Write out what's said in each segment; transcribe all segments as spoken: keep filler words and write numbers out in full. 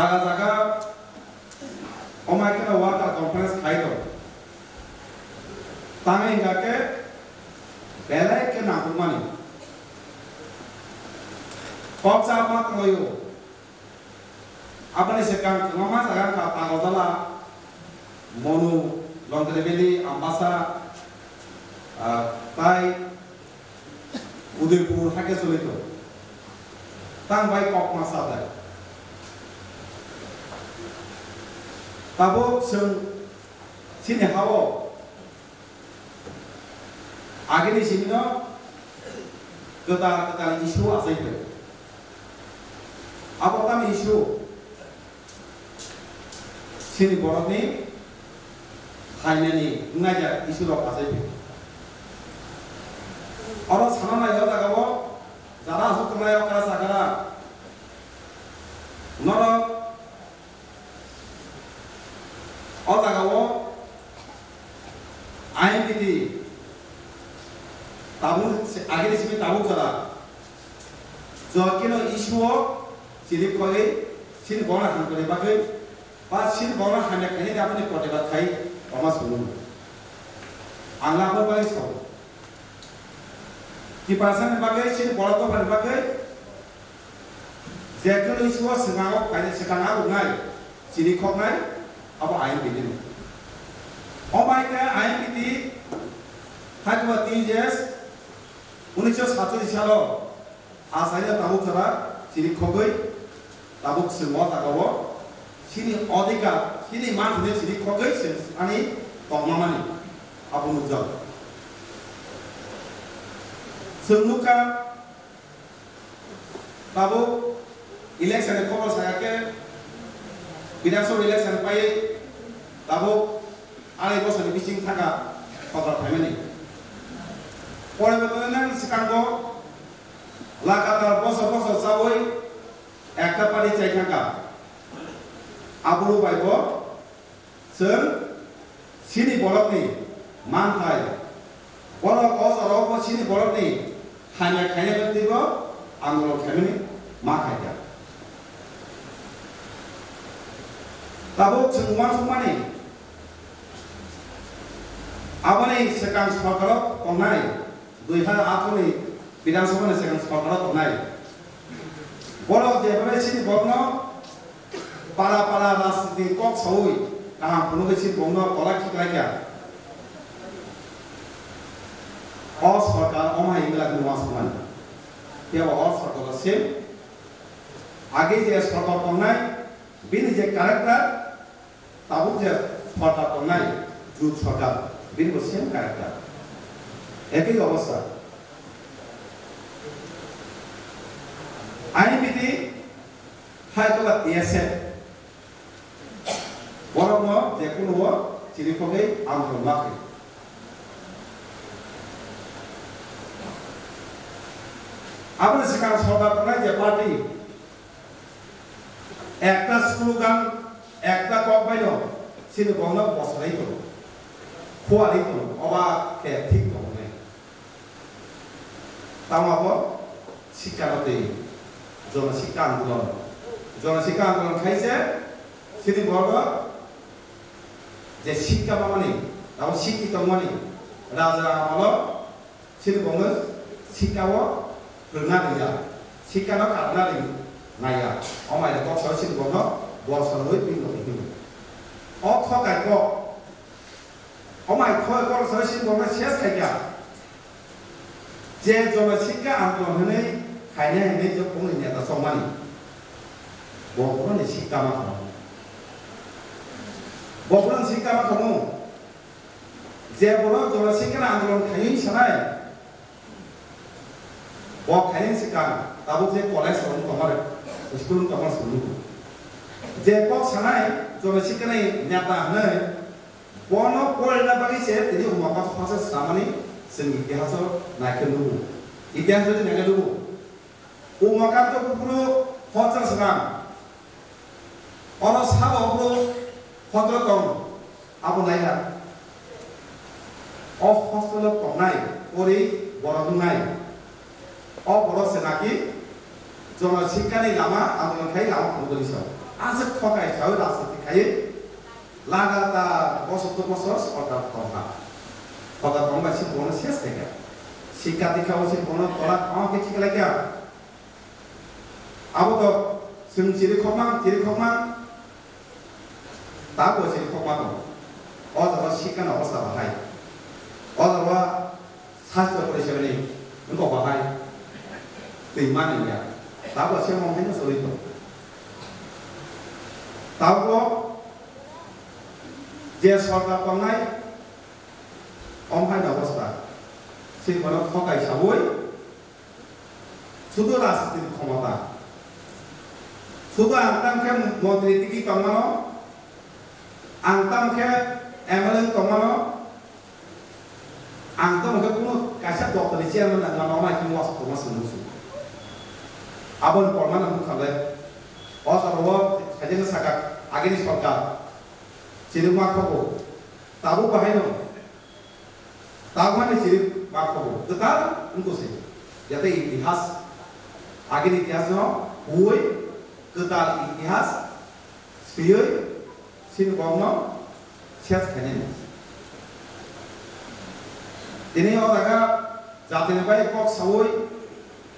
Jaga jaga omai kheno worker conference khai tong. Tangwi hingkha khe belai khe nangkukmani. Kok cha ma tonglaio. Aboni swkang kwbangma jaga wngkha Agartala, Monu, Longkiri Valley, Ambasa, ah, tai Udaipur hakhe choli tong. Tang bai kok ma sa dai. Tabuk chwng chini ha-o agini simi no kwtal kwtal issue achai phai. Abo tamo issue? Chini borokni phainani wngnai ya issue rok achai phai. Oro sana nai o jaga o jara aswk tongnai okra chakra norok o jaga o I M P T tabuk agini simi tabuk jora jora kino issue o chini khogwi chini borok hamkrai bagwi Ba chini borok hamya khainani aboni protibad khai tongma swngo. Ang labo bai sao. Tiprasani bagwi chini borok dophani bagwi je kunu issue o swkango khainai swkang a rwnai chini khoknai abo I M P T ni. O bai khe I M P T Hyderabad T J S unisho satcholish salo Achaino tabuk jora chini khogwi tabuk chwng o jaga o chini odhikar, chini manthani chini khogwi chwng ani tongmani abo nukjak. Chwng nukha tabuk election ni khobor saya khe Bidhan Sabha election pai tabuk arai bosor ni bising thaka khobor phaimani. Pore bo tongnai nang swkango Lagatar bosor bosor chawi ekta party chai thangkha. Aboro bai bo chwng chini borokni manthai, borok o jorao bo chini borokni hamya khainai twibo andolon khaimani ma khaikha. Tabuk chwng uansukmani aboni swkang sorkaro tongnai dui hajar atharo ni Bidhan Sabha ni swkang sorkaro tongnai. Borok jephai chini borokno para para rajniti kok saui kaham phunugwi chini borokno tola khiklaikha. O sorkar omo hai wngwi lagini uansukmani. Phiya bo o sorkaro se age je sorkar tongnai bini je character Tabuk je sorkar tongnai, jut sorkar, bini bo same character. Ekoi obostha. I M P T hai tola T S F. Borokno je kunuo chini khogwi andolon ma khe. Aboni swkang sorkar tongnai je party, Ekta slogan, ekta kok bai no chini borokno bosonai tongo, khuarwi tongo, oba khe thik tongo nai. Tamo bo sikka no twi, jono sikka andolon, jono sikka andolon khai se chini borok je sikka mamani, tamo sikki tongmani, raja amolo Chini bongno sikao rwna rwya, sikano karna rwya, omo hai kok sao chini bongno bor sonwi bini logi hino. O kho kai kok, omo hai kho kok sao chini bongno ses khaikha. Je jono sikka andolon hwnwi khainai hwnwi je bongni neta chongmani. Bo boroni sikka ma khamu. Bo boroni sikka ma khamu. Je borok jono sikka andolon khainai sanai. Bo khainai swkang tabuk je college rok wng tongmani, school wng tongmani se nukgo. Je kok sanai jono sikkanai neta hwnwi bono porina bagwi se tini umakot hosa swnamani chwng itihaso naikhe nukgo. Itihaso naikhe nukgo. Umakot buphuru hosa swnam. Oro sabo buphuru hosa tong. Abo naiha. O hostel o tongnai, pori borok wngnai. O borok se naki jono sikkani lama andolon khai lama phunugwi sao. Aswk thokai sawi rajniti khaiwi lagatar bosor to bosor sorkar tongkha. Sorkar tongbai si bono ses khaikha. Sikha dikha o si bono tola kama khe khiklaikha. Abo to chwng chiri khokma, chiri khokma, tabo chiri khokma tong. O jaga sikha no osta bahai. O jaga Sastro pore sebeni wngkok bahai twi mani ya. Tabo se mong haino sorwi tong. Tabo je sorkar tongnai om haino obostha. Sini bono thokai sawi sudu rajniti khomota. Sudu ang tang khe montri tiki tongmano, ang tang khe M L A tongmano, Ang tamo khe kunu kaisa doptani chairman nang mano, mai khe was tongma swngmung sung. Aboni pormana nukha le. O salo o khaijak saka agini sorkar. Chini ma khobo. Tabuk bahai no. Tabuk mani chini ma khobo. Kwtal wngkha se. Jate itihas. Agini itihas no hui kwtal itihas. Siyoi sini bongno ses khainani. Tini o jaga jatini bai kok sawi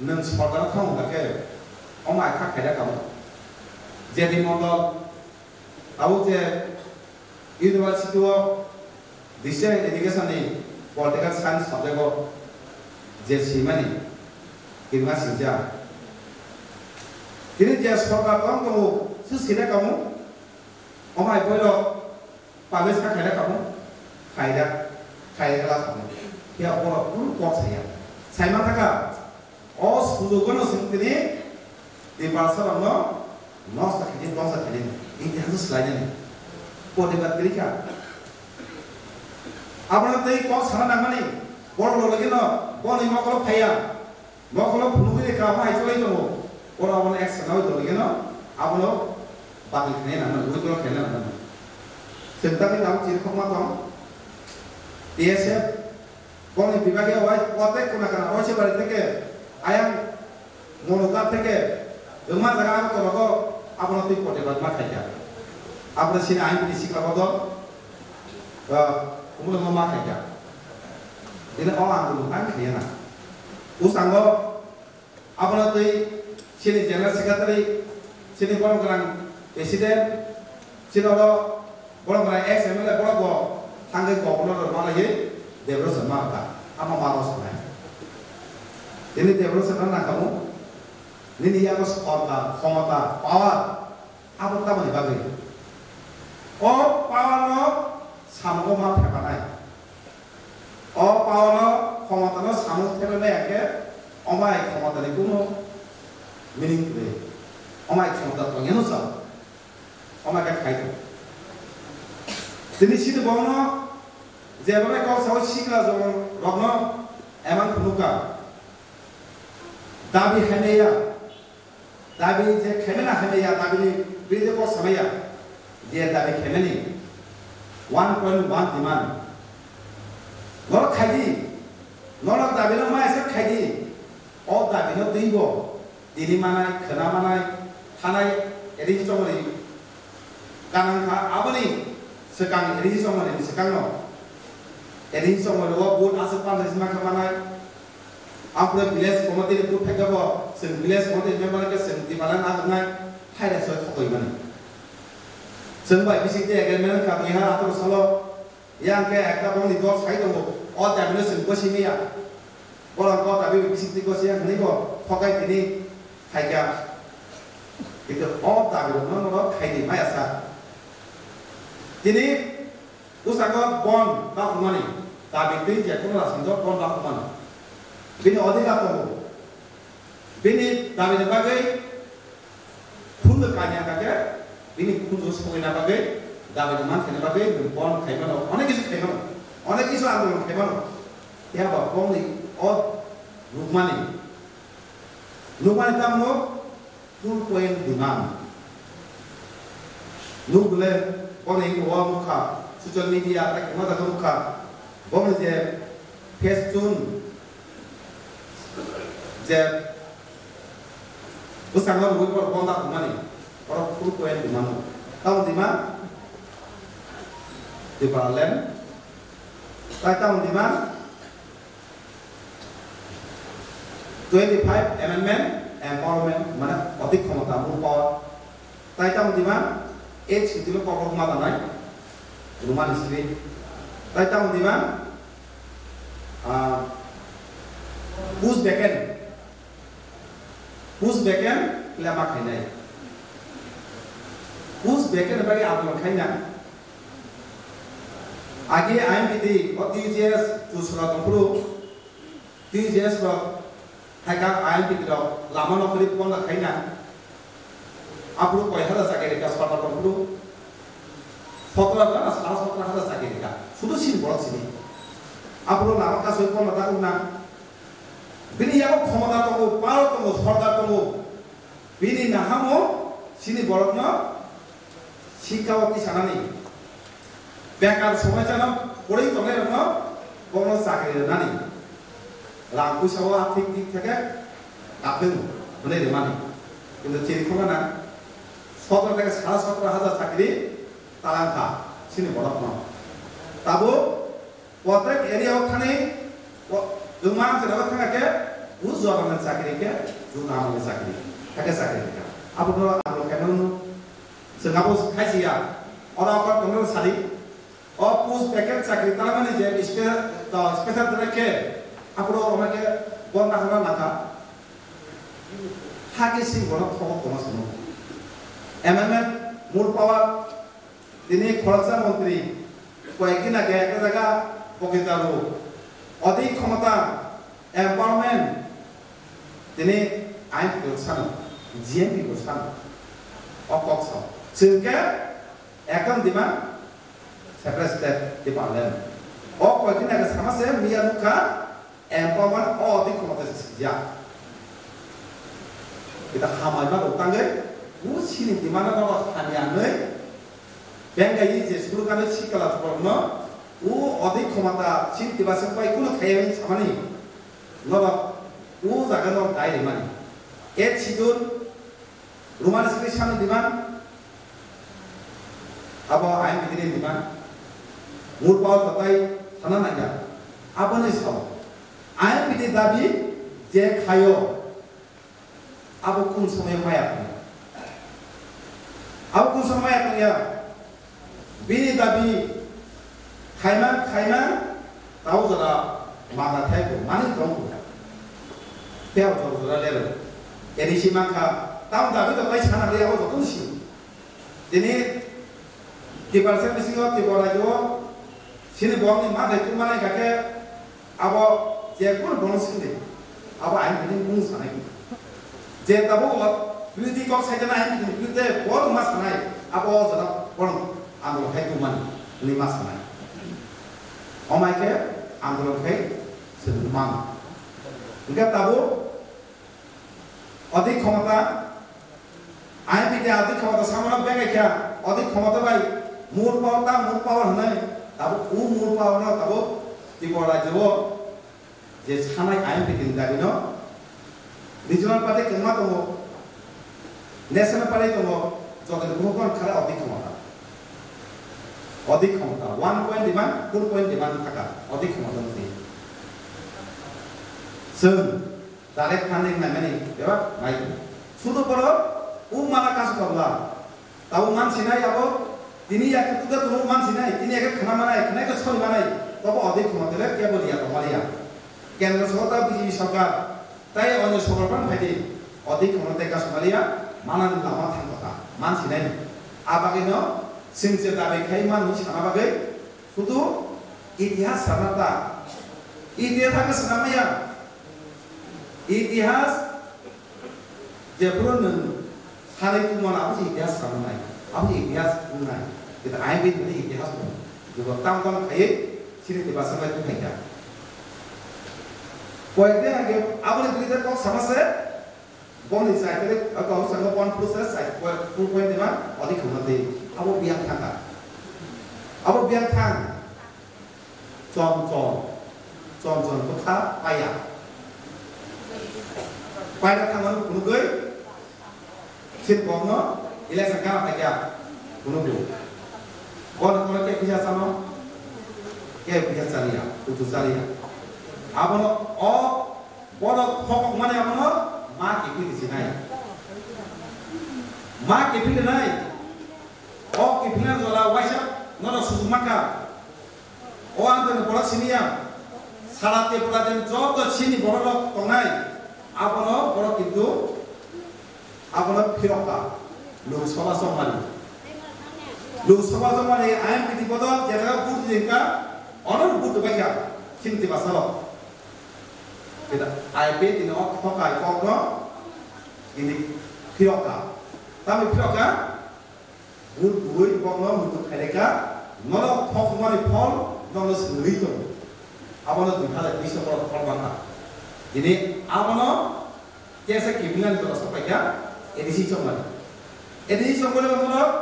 nwng sorkar thang hwnkha khe omo ai kha khaida kamo. J D Mondol tabuk je university o Distance education ni political science subject o je simani kirma sinja. Tini je sorkar tong tongo, se sina kamu, omai boirok publish kha khaina kamu, khaida, khaida la kamu. Ya borok kunu kok saya. Saima thaka, O sujugo no chwng tini Tiprasa rok no nosto khaidi, nosto khaidi, itihas no swlainani. Podibat kwrwi kha. Abono tei kok sana nangmani, borok rok logino boni mokolo phaiya, mokolo phunugwi rikha, omo hai cholai tongo. Borok abono action nawi tongwi khe no abono batil khaina nangmani, withdraw khaina nangmani. Chwng tangwi tabuk chiri khokma tong, T S F, Boni bibage wai kote kuna kana Roisebari theke ayang Monoka theke wngma jaga ang torogo abono twi kote badma khaikha. Abono sini ain twi sikla bodol, ah, umulo ma khaikha. Dini o ang tong ang khaiya na. Usango Abono twi chini General Secretary, chini borok gwnang President, chini oro borok gwnang ex M L A borok bo thangwi Governor rok malaiwi Debbarma rwkha. Amo ma rw sanai. Tini Debbarma nangkhamu, nini yago sorkar, khomota, power, abo tamoni bagwi. O power no samungo ma phepanai. O power no, khomota no samung thepnai ya khe, omai khomota ni kunu meaning kwrwi. Omai khomota tong yano sa. Omai khe khai tong. Tini sini bono je bono kok sao sikla jong rokno emang phunukha. Dabi hainai ya. Dabi je khaimani hainai ya, dabi ni bini je kok samai ya. Je dabi khaimani one point one demand. Norok khaidi, norok dabi no maya se khaidi. O dabi no twi bo tini manai, khwna manai, thanai, eri chongri kanang kha. Aboni swkang eri chongri swkang no. Eri chongri o vote aswk panjak sima kha manai. Ampre village committee ni buphaikhe bo chwng village committee member khe chwng Tiprasa najaknai haira soi thokoimani. Chwng bai bisingtwi agreement wngkha dui hazar atharo salo, yang khe ekta bongni dol sai tongo, o dabi no chwng gosi maya. Borok o dabi bisingtwi gosi ya hwnwi bo thokai tini khaikha. Kintu o dabi rokno norok khaidi maya sa. Tini Bwskango bon bakhumani dabi twi je kono rajnitik bon bakhumani. Bini odhikar tongo. Bini dabini bagwi khunju kanya kake, bini khunju sogwina bagwi, dabini manthani bagwi nwng bon khaimano, onek kisu khaimano, onek kisu andolon khaimano. Phiya ba bongni o nukmani, nukmani tamo Full point demand. Nuk bole, boni o nukha, social media, tei kwma jaga nukha. Boni je face tune, je bwskango rwui borok bonda hwnmani. Borok full point demand. Tamo demand? Tipraland. Tai tamo demand? Twenty five amendment, empowerment, mane odik khomota, mul power. Tai tamo demand? Eight schedule kokrok ma danai, Roman script. Tai tamo demand? Ah, post vacant. Post vacant lema khainai. Post vacant bai andolon khaina. Agi I M P T o T U J S tu sura tongphuru, T U J S rok thaika I M P T rok lama nokri ponda khaina. Aphuru koi hajar chakri rikha sorkar tongphuru. Sotro hajar na sara sotro hajar chakri rikha. Sudu sin borok sini. Aphuru lama kasoi ponda ta wngna. Bini yago khomota tongo, power tongo, sorkar tongo. Bini nahamo sini borokno sikao tisanani. Bekar somaisano kwrwi tongnairokno bono chakri rwnani. Rang puisao athik tik theke kapung hwnwi rwmani. Kintu chirikhokna sotro theke sara sotro hajar chakri talangkha sini borokno. Tabuk Kotek area o thani, o, wngma ang jora o thangkha khe, bu jorani chakri khe, bu namani chakri, hakhe chakri kha. Abono abo khe nang chwng abo khaisi ya. Oro okor tongmani sadi, o post vacant chakri talamani je spe-, to, special track khe, aphuru omo khe bon nakhana nangkha. Hakhe sing bono thogo tongma sano. M M F, mul power, Tini khoroksa montri, koyekdin age ekta jaga pokitaro, odik khomota, empowerment, tini I M P bo sano, G M P bo sano, o kok sao. Chwng khe ekdom dima separate state department. O koyekdin age sama se miya nukha, Empowerment o odik khomota se sijak. Kita hamai ma rok tangwi, bu sini dimana no hamya nwi, bengai je suru kanwi sikala borokno, u odik khomota sini tiba se pai kuno khaiya samani, norok u jaga no dai rimani. Eight schedule, Roman script sano demand, abo I M P T ni demand. Mul power tatai thana nangya. Aboni sao I M P T dabi je khayo, abo kun somoy maya tong. Abo kun somoy maya tongya. Bini dabi khaima, khaima, tau jora mada thai bo, mani tong bo. Tei o jora jora lero. Eri si mankha, tamo dabi to kai sana de abo joto si. Tini Tiprasa bisingo Tripura rajyo sini borokni mathai tungmani kake Abo je kunu bono sindi, abo aini bini mung sanai. Je tabuk o twi twi kok saijana aini bini twi twi bo tongma sanai, abo o jora bono andolon khai tongmani hwnwi ma sanai. Omai khe andolon khai chwng mano. Hwnkhe tabuk Odik khomota, I M P T odik khomota samano bekai kha, odik khomota bai mul power ta mul power hwnwi, tabuk u mul power no tabuk Tripura rajyo o je sanai I M P T ni dabi no regional party kwbangma tongo, national party tongo, jotoni bukhuk no khara odik khomota. Odik khomota, one point demand, four point demand thaka, odik khomota no twi. Chwng Direct funding naimani bebak nai. Sudu borok o mala kasu kabla. Tabo mansinai abo tini ya kuda tunu mansinai, tini ya khana manai, khana ke soi manai. Tobo odik khumotele kebo ya tongmaliya. Kendra sorkar, B J P sorkar, tai onyo sorkar pan phaidi odik khumote kasu maliya, manani lama thang kota, mansinai. Abagino singse dabai khai manu sana bagwi Sudu itihas sana ta. Itihas ta ke sana maya. Itihas jephuru nwng sanai tongmani abo se itihas sana nai. Abo se itihas wngnai. Kita I M P ni itihas tong. Jebo tam tam khai sini tiba samai tu khai ya. Koyek din age abo ni bidire kok sama se Boni side le, a, kok saka one plus side, two point lima, odi khama tei. Abo biyang thangka. Abo biyang thang. Chom chom. Chom chom bwkha paya. Paina thangmani phunugwi, sir bokno, Election kana paikha, kunubu. Bono kono ke pisa chano? Ke pisa chaliya, kuchu chaliya. Abono o, bono thokok mani abono ma kiphilwi sinai. Ma kiphilwi nai. O kiphilna jola waisa nono sujuma ka. O ang tongni borok siniya, sara Tripura den joto chini borok rok tongnai, abono borok kintu abono phirokha, Lok Sabha chongmani. Lok Sabha chongmani I M P ni bodol je jaga vote ringkha, ono vote baikha, chini Tiprasa rok. Kita I P ni o thokai kokno ini phirokha. Tamo phirokha? Bui bui bokno muitu khaileka, norok thokmani phol nokno swngwi tongo. Abono dui hazar bish o borok phol mankha. Tini abono kesa kiphilnani jora sopaikha A D C chongmani. A D C chongmani norok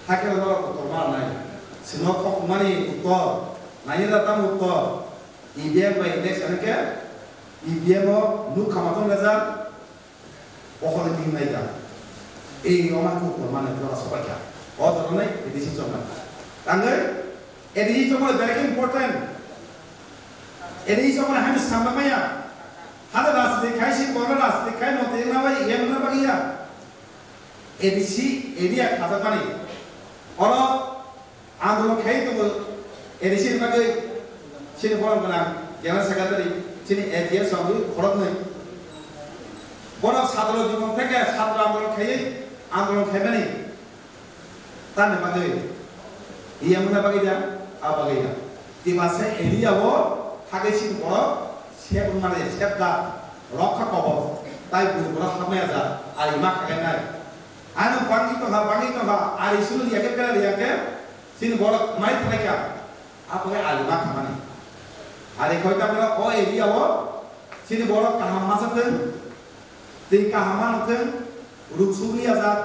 hakhe norok uttor ma nai. Sino thokmani uttor, nai da tam uttor. E V M bai election khe E V M o nuk khama tong rejak. Bohol ni nai da. Ei, o ma kuk mane jora sobai kha. O jora nai, A D C chongmani. Tangwi, A D C chongmani very important. A D C chongmani hani samna maya. Hada rajniti khai si, bono rajniti khai, moti na bai, yem na bai ya. A D C area khajakmani. Oro Andolon khai tongo, A D C ni bagwi chini borom gwnang General Secretary, chini A G S rok khoroknwi. Bono satro jibon theke satro andolon khaiwi andolon khaimani. Tamni bagwi, iya wngna bagwi da, a bagwi da. Tiprasa area o hagwi chini borok sep wngmani, sep da, rokha kobo, tai bui borok hamya da, ari ma khainai. Ano bangwi tongkha, bangwi tongkha, ari sulu liya khe, pera liya khe, chini borok mai thanai kha, apo khe ari ma khamani. Ari khoi ta o area o, chini borok kaham masa thung, twi kaham ma thung, ruk sugwi ya jak,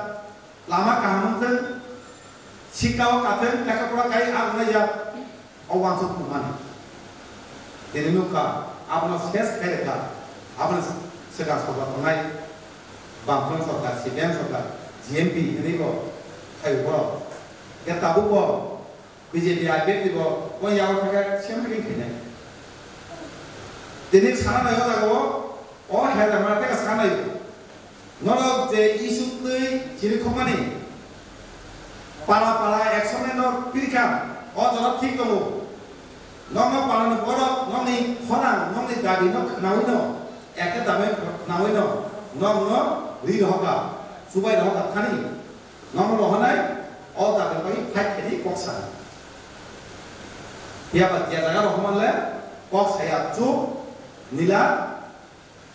lama kaham thung, sika o ka thung, lekha pora kai, ang nai ya. O wansuk tongmani. Tini nukha, abono ses khairokha, abono swkang sorkar tongnai, Bamfront sorkar, C P M sorkar, G M P hinwi bo khai borok. Khe tabuk bo B J P I P F T bo o yago thangkhe sem hagin khainai. Tini sana nai o jaga o, o hel rema tei sana nai o. Norok je isuk twi chirikhokmani para para action no pirikha, o jora thik tongo. Nokno para ni borok nokni khorang, nokni dabi no khnaui no, ekhe dabi khnaui no, nokno ri rohorkha, chubai rohorkha thani, nokno rohornai, o dabi bai fight khaidi kok sa. Phiya ba je jaga rohormanle kok saya chuk nila.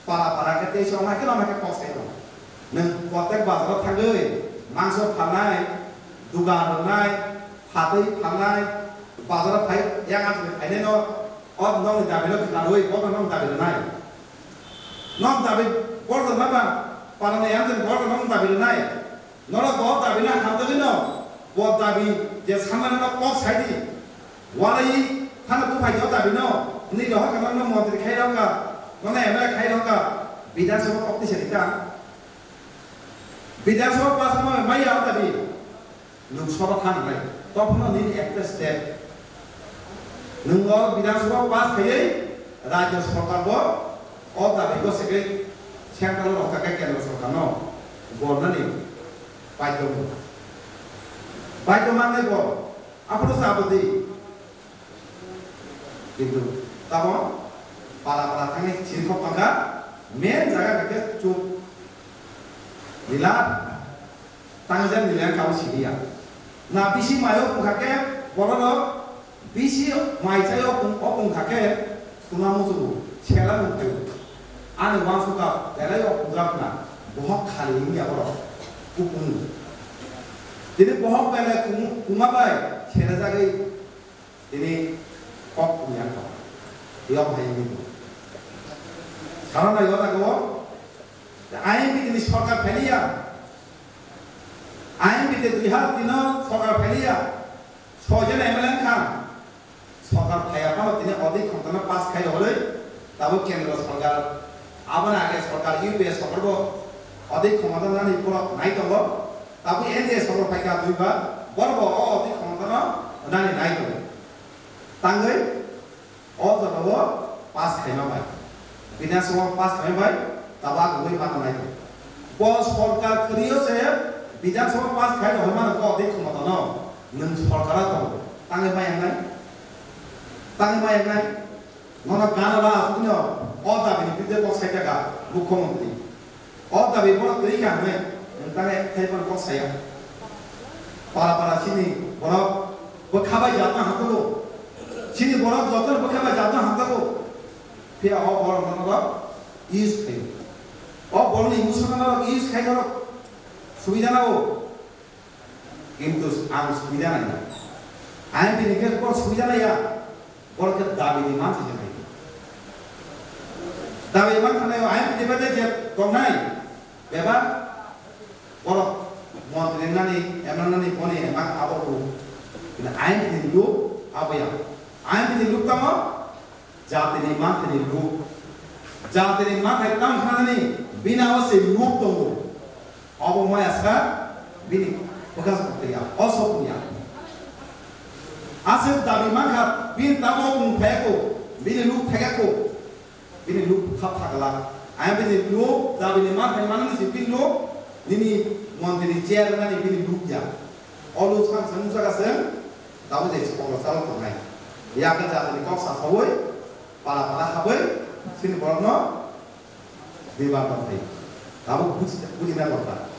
Para para khe tei song hai khe rama khe kok sai tong. Nwng protek bazar o thangwi mangso phalnai, dugan rwnai, phatwi phalnai, bazar o phai yang achukni phainai no, o nokni dabi no khwna rwi bo no nok dabi rwnai. Nok dabi borok rwma ba, para ni yang chwng borok nok dabi rwnai. Norok bo dabi no hamjagwi no, bo dabi je samani no kok sai di. Walai khana buphai o dabi no, ni rohor ka no montri khai rok ka, no M L A khai rok ka, Bidhan Sabha kok tisa di ta. Bidhan Sabha pass ma maya o dabi, Lok Sabha thang nai, topno nini ekta step. Nwng o Bidhan Sabha pass khaiwi, Rajya Sorkar bo o dabi bo segwi central rok ka khe Kendra Sorkar no gornani. Baidhyo wngkha. Baidhyo mangnai bo. Aphuru sabo di. Kintu tamo para para thangwi chirikhok tongkha. Main jaga khe chuk. Nila tangjak nila kabo siniya. Na bisi mayo wngkha khe borok Bisi mai chai o pung, o pung kha khe tuna muchungo, sela nung phaio. Ani uansukha belai o pungjak na, bohok khali wngya borok, kupung. Tini bohok belai kung-, kungma bai selajagwi tini kok pungya kha. Yok hai wngwi. Sana nai o jaga o, I M P tini sorkar phailiya. I M P te dui hazar tin o sorkar phailiya. Soi jon M L A wngkha, sorkar phaiya phano tini odei khonthano pass khai hwnwi tabuk kendro sorkar, aboni age sorkar U P A sorkar bo Odei khomota nani borok nai tongo. Tabuk N D A sorkar phaikha duibar, borok bo o odei khomota no nani nai tongo. Tangwi o jorao pass khaima bai, Bidhan Sabha pass khaima bai, tabuk wngwi mano nai tongo. Bo sorkar kwrwi o se Bidhan Sabha pass khai rw mano, bo odei khomota no nwng sorkar o tongo. Tangwi maya nai? Tangwi maya nai? Nono gana la aswkno o dabi ni biruddhe kok sai kha mukhyamantri. O dabi borok kwrwi kha hwnwi nwng tangwi thaiphano kok saya. Para para chini borok bwkha bai jatna hamjago. Chini borok jotono bwkha bai jatna hamjago. Phiya o borok nono use khaio. O borokni emotional rok use khai norok subida nago. Kintu ang subida nai. Ang bini khe kok subida nai ya. Borok khe dabi ni mansi se nai. Dabi man thanai ang bini bade je tongnai. Beba borok montri nani, emang nani boni emang abo ku. Bini ang bini lu abo ya. Ang bini lu tamo. Jatini manthani luk. Jatini manthai tang khanani bini abo se luk tongo. Obo maya sa bini bwkha sa tongya, o sok ya. Aswk dabi mankha bini tamo mung phayako, bini luk phayako, bini luk khap thakala. Ayang bini luk dabini manthai manani se bini luk nini montri chair nani bini luk ya. O luk sang sang jaga se. Tabuk je chikokno chalo tongnai. Yakhe jatini kok sasaui, para para habui, chini borokno bebak tongthai. Tabuk buji-, bujina dorkar.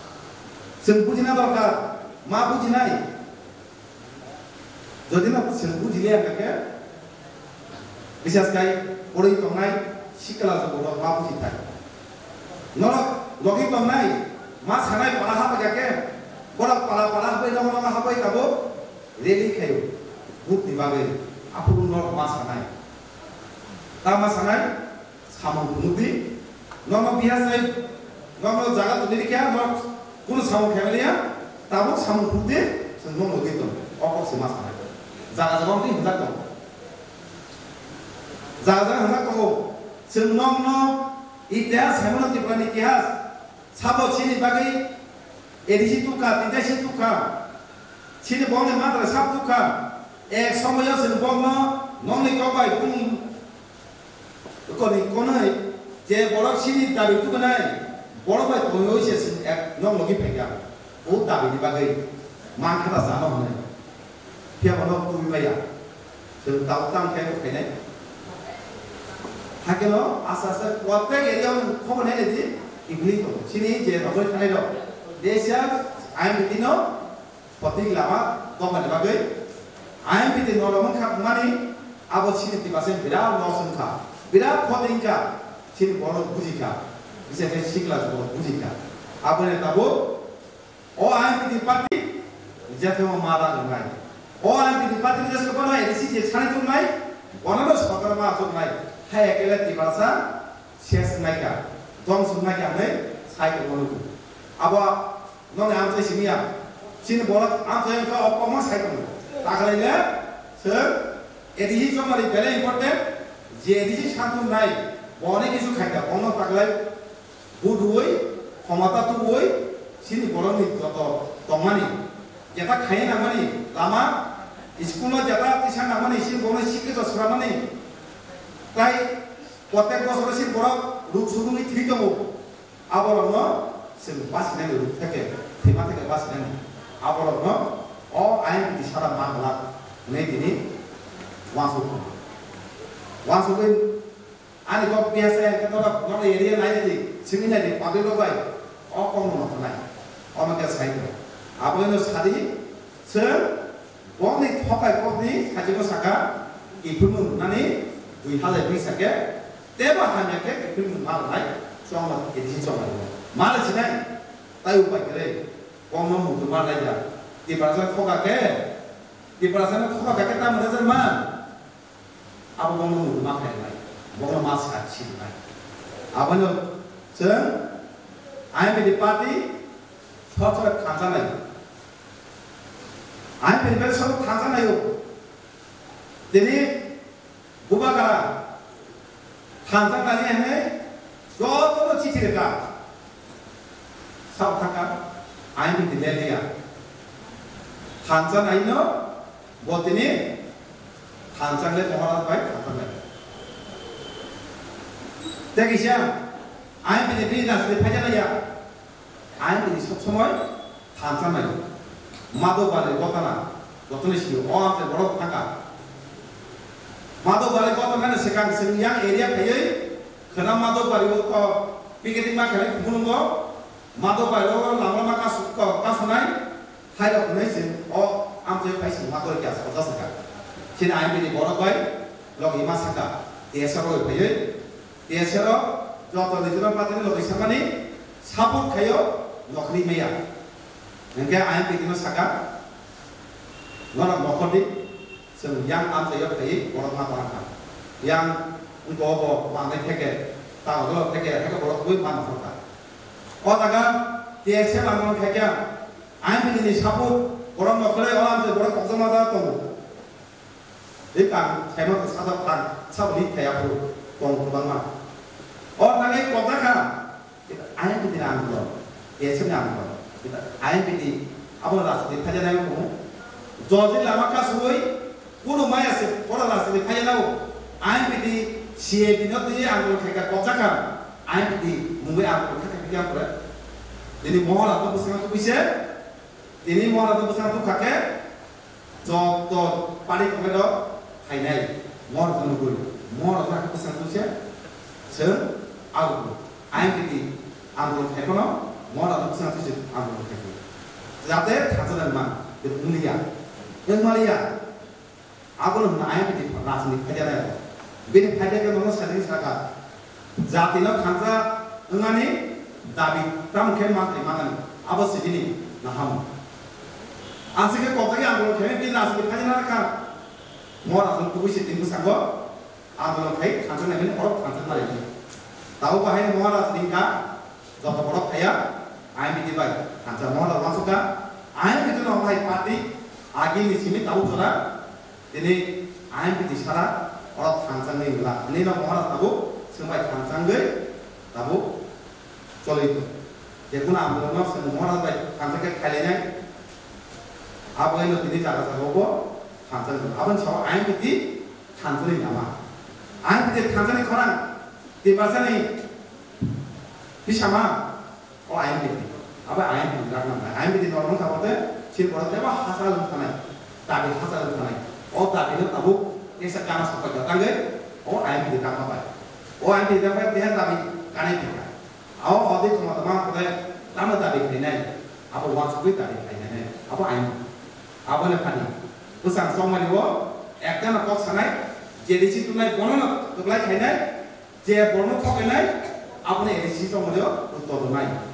Chwng bujina dorkar, ma bujinai. Jodi no chwng bujiliya hwnkhe, bisas khai poroi tongnai sikla jogo ma bujithai. Norok logi tongnai, ma sanai para habui khe, borok para para habui nogo nogo habui tabuk. Rally khaio, vote ni bagwi, aphuru norok ma sanai. Ta ma sanai, samung phunukdi, nono biha sai, nono jaga tuli rikha, norok kunu samung khaimaliya, tabuk samung phunukdi, chwng nono logwi tong, o kok se ma sanai. Jaga jaga wngtwi hwnjak tongo. Jaga jaga hwnjak tongo, chwng nokno itihas, Hemono Tripura ni itihas, sabo chini bagwi A D C tukha, tinta si tukha. Chini bongni matra sab tukha. Ek somoyo chwng bongno nongni kok bai bung koni konoi je borok chini dabi tukanai borok bai tonwi se chwng ek nong logi phaikha. O dabi ni bagwi man khata chano hwnwi. Phiya bono tubui maya. Chwng tabuk tang khe bo khainai. Hakeno asa asa protek area o khobor nai di, ibli to. Chini je rogoi thanai rok. Desia I M P T no protik lama tongmani bagwi. I M P T no romon kha mani abo chini tipasen birat loss wngkha. Birat khoti wngkha. Chini borok bujikha. Bisai khe sikla borok bujikha. Aboni tabuk O I M P T party, jethemo ma rang wngnai. O I M P T party ni jesko bono A D C je sani tongnai, bono no sorkar ma tongnai. Hai ekele Tiprasa ses wngnai kha, dom swngnai kha hwnwi sai tongo nugo. Abo noni amchai simi ya. Chini borok amchai wngkha o kokma sai tongo. Takhwlai le chwng A D C chongmani belai important, je A D C santung nai, bo onek kisu khaikha, bono takhwlai Budui, khomota tubui, chini borokni joto tongmani, jeta khaina nangmani lama, school-o jeta tisa nangmani, chini borokno sikhe to swnamani, tai protek bosoro chini borok ruk sugungwi thwi tongo. Aborokno chwng basinani ruk theke, thwima theke basinani. Aborokno o ain ni sara ma glak hwnwi tini uansuk tongo. Uansugwi Ani kok biasa ya khe norok, norok area nai di, simi nai di, public rok bai, o kok no noknai, o ma khe sai di. Abo no sadi, chwng bongni thokai kokni sajiko saka, kiphilmung nani dui hazar bis sake, tebo hamya khe kiphilmung ma rwnai, chwng ma khe di chwng ma rwnai. Ma le sinai, tai upai khe le, bongno mutu ma lai ya. Tiprasa thoka khe, Tiprasa no thoka khe tamo rwjak man. Abo bono mudu ma khainai, bono ma sa sinai. Abono chwng I M P T party sor sor thansa nai. I M P T party sor thansa nai o. Tini Bubagra thansa nai hene jotono chithi rwkha. Thaka, I M P T le liya. Thansa naino, bo tini thansa le Maharaj bai thansa nai. Tei kisa, I M P T bini rajniti phaikha naiya. I M P T sob somoi thansa nai. Madhok Bari gotana, gotani sini o amte borok thaka. Madhok Bari gotana ni sekang sini yang area khaiwi, khena Madhok Bari o to picketing ma khainai khumulungo. Madhok Bari o lama lama kasu-, ka-, kasunai, hai rok hwnwi se o amchoi phai sini ma kori kya sa, o jasa ka. Chini I M P T borok bai logi ma saka, T S F rok phaiwi, T S F rok joto regional party ni logi samani support khaio, nokhri maya. Hingke I M P T no saka, norok nokhor di, chwng yang amchoi o phaiwi borok ma tongkha. Yang wngko bo mangnai theke, ta odolo theke, theke borok bai ma nokhor kha. O jaga T S F ang mangkha kya, I M P T ni support, borok nokhorwi o amchoi borok kokjama da tongo. Tei kang saima ko sajak kang sabo ni thaya phuru tong kwbangma. O thangwi kokjakha, I M P T ni andolon, T S F ni andolon, I M P T abo rajniti phajanai tongo. Jodi lama kasugwi, Kuno maya se pora rajniti phaiya nao, I M P T C A P no twi ang bo khaika kokjakha, I M P T mungwi ang bo khaika khaika pore. Tini Maharaj no bwskango tubui se, tini Maharaj no bwskango tubkha khe, joto party committee rok khainai, Maharaj no nugwi, Maharaj no bwskango tubui se, chwng abo I M P T ang bo khaikano, Maharaj no bwskango tubui se ang bo khaikano. Jate thansa nang man, wngya, wngmaliya. Abono hwnna I M P T rajniti phaida nai. Bini phaida khe nono sajagwi sakha. Jatino thansa wngmani dabi tamo khe manthai manani. Abo se bini nahamo. Aswk khe kokjagwi andolon khe bini rajniti phaida nai kha. Mo rajniti kubui se tini bwskango andolon khai thansa nai bini oro thansa nai. Tabuk bahai mo rajniti wngkha. Joto borok thaya, I M P T bai thansa mohor rok uansukha, I M P T no hai party agini simi tabuk jora, tini I M P T sara oro thansa wngwi wngla, hwnwi no mohor rok tabuk chwng bai thansa wngwi tabuk choli tongo. Je kunu andolon no chwng mohor rok bai thansa khe khailainai, abo haino tini jaga jaga o bo thansa wngwi tongo. Aboni sabo I M P T thansa ni lama, I M P T thansa ni khorang, Tiprasa ni Bisama, o I M P T, abo I M P T rak nang, I M P T norok wngkha bote, sini borok tebo hachal wng thanai, dabi hachal wng thanai, o dabi no tabuk tesa kana sopai ka tangwi, o I M P T tangma bai, o I M P T tangma bai teha dabi kanai thangkha, o odi khoma tama kore, tamo dabi khainai, abo uansugwi dabi khainai, abo I M P T, abo le phani, bwsang chongmani o, ekta no kok sanai, J D C tunai bono no kwplai khainai, Je borno thokainai, aboni A D C tongmani uttor rwnai.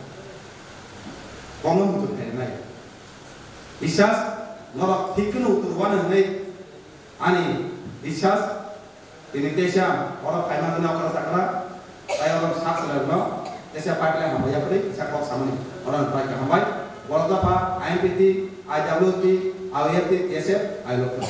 Bono muitu khainai. Biswas, norok thik kheno uttor rwani hwnwi ani biswas, tini teisa oro phaima hwnwi okra chakra, tai oro sak salai rwno, teisa pipeline hambai yapri, kisa kok samani, oro ni pai kaham bai. Borok dopha I M P T, I W T, I O F T, T S F, I L F T.